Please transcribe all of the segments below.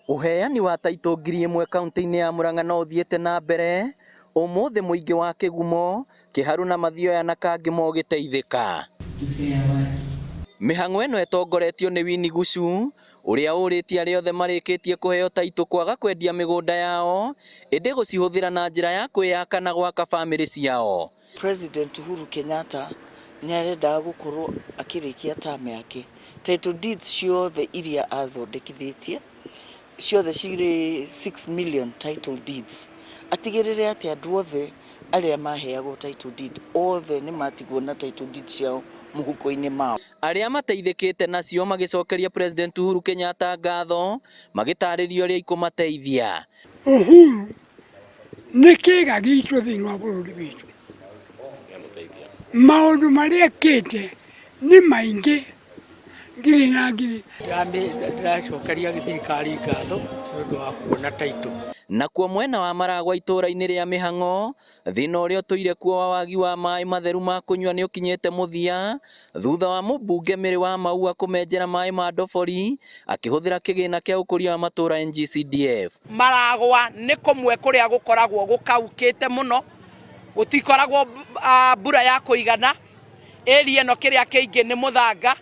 Ũheani wa taitũ 1000 kaunti-inĩ ya Murang'a no ũthiĩte na mbere, ũmũthĩ mũingĩ wa Kĩgumo, Kĩharu na Mathioya na Kangĩma ũgĩteithĩka. Mĩhang'o ĩno ĩtongoretio nĩ Winnie Guchu ũrĩa ũrĩtie arĩa othe marĩkĩtie kũheo taitũ kwaga kwendia mĩgũnda yao ĩndĩ gũcihũthĩra na njĩra ya kwĩyaka na gwaka bamĩrĩ ciao. President Uhuru Kenyatta nĩ arendaga gũkorwo akĩrĩkia term yake. Title deeds ciothe iria athondekithĩtie, ciothe cirĩ 6 million title deeds, atigĩrĩre atĩ andũ othe arĩa maheagwo title deed, othe nĩ matigwo na title deed ciao mũhuko-inĩ mao. Arĩa mateithĩkĩte nacio magĩcokeria President Uhuru Kenyatta ngatho magĩtarĩria ũrĩa ikũmateithia. Uhuru nĩ kĩga gitũ thĩinĩ wa bũrũri witũ. Maũndũ marĩa ekĩte nĩ maingĩ ngiri na ngiri. Ndĩracokeria thirikari ngatho nĩ ũndũ wa kuona taitũ. Nakuo mwena wa Maragwa itũũra-inĩ rĩa Mĩhang'o, thĩna ũrĩa ũtũire kuo wa wagi wa maĩ matheru ma kũnyua nĩ ũkinyĩte mũthia thutha wa mũmbunge Mary wa Maua kũmenjera maĩ ma ndobori akĩhũthĩra kĩgĩna kĩa ũkũria wa matũũra NGCDF. Maragwa nĩ kũmwe kũrĩa gũkoragwo gũkaukĩte mũno, gũtikoragwo mbura ya kũigana. Area ĩno kĩrĩa kĩingĩ nĩ mũthanga,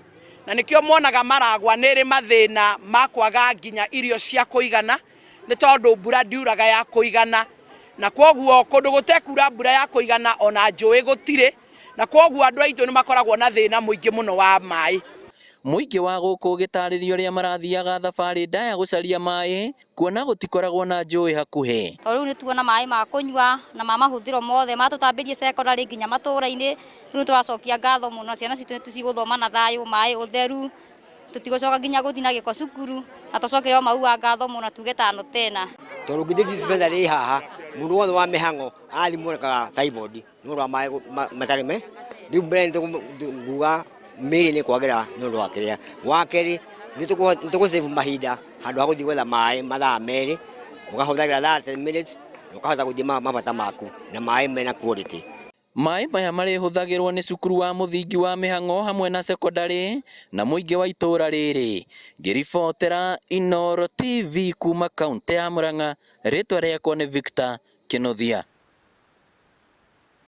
na nĩkĩo muonaga Maragwa nĩ ĩrĩ mathĩna ma kwaga nginya irio cia kũigana, nĩ tondũ mbura ndiuraga ya kũigana, na kwoguo kũndũ gũtekura mbura ya kũigana ona njũĩ gũtirĩ, na kwoguo andũ aitũ nĩ makoragwo na thĩna mũingĩ mũno wa maĩ. Mũingĩ wa gũkũ ũgĩtarĩria ũrĩa marathiaga thabarĩ ndaya gũcaria maĩ kuona gũtikoragwo na njũĩ hakuhĩ. Tondũ rĩu nĩ tuona maĩ ma kũnyua na ma mahũthĩro mothe matũtambĩrie cekondarĩ nginya matũra-inĩ, rĩu nĩ tũracokia ngatho mũno ciana citũ nĩ cigũthoma na thayũ, maĩ ũtheru, tũtigũcoka nginya gũthiĩ na gĩko cukuru, na tũcokerie o Maua ngatho mũno tuge tano tena. Tondũ githĩ dispensary ĩ haha, mũndũ wothe wa mĩhang'o arathiĩ monekaga typhoid nĩ ũndũ wa maĩ matarĩ me. Rĩu mbere nĩ tũkuga mĩĩrĩ nĩ kwagĩra nĩ ũndũ wa kĩrĩa. Wa kerĩ nĩ tũgũ save mahinda handũ ha gũthiĩ gwetha maĩ mathaa merĩ, ũkahũthagĩra 30 minutes na ũkahota gũthiĩ mabata maku na maĩ mena quality. Maĩ maya marĩhũthagĩrwo nĩ cukuru wa mũthingi wa Mĩhang'o hamwe na cekondarĩ na mũingĩ wa itũũra rĩrĩ. Ngĩribotera Inooro TV kuma kauntĩ ya Murang'a, rĩtwa rĩakwa nĩ Victor Kĩnuthia.